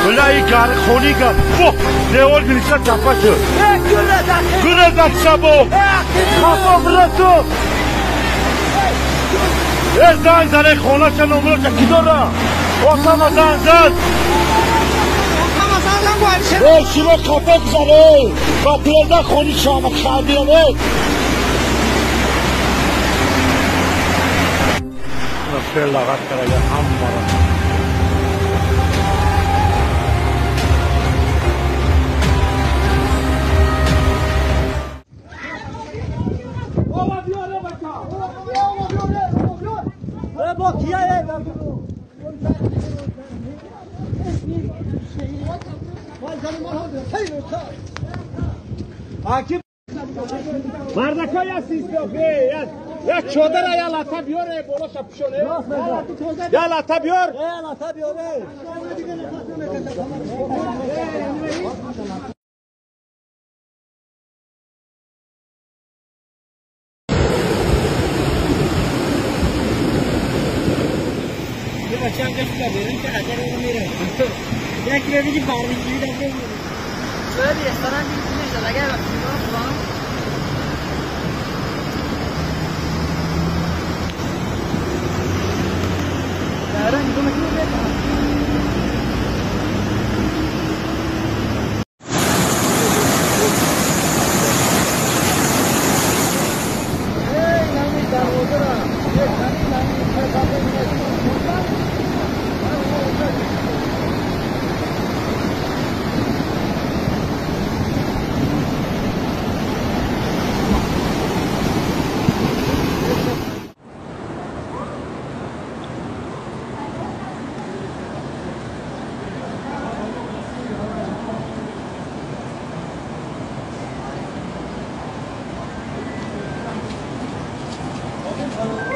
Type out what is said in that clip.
Улай гар хонига. Во, девор милиса чапа шуд. Гура дакшабо. Хафа брато. Э занг зане хонаша номроша ки дора? Осама занг зад. Э шумо хафа гузаре. Ба пирда хони шама хандире. Лагат карага ҳаммара. Мардакай ҳастӣ, я чодара я лата биёре, болоша пӯшоне. Я лата биёр. Лата биёре. Oh.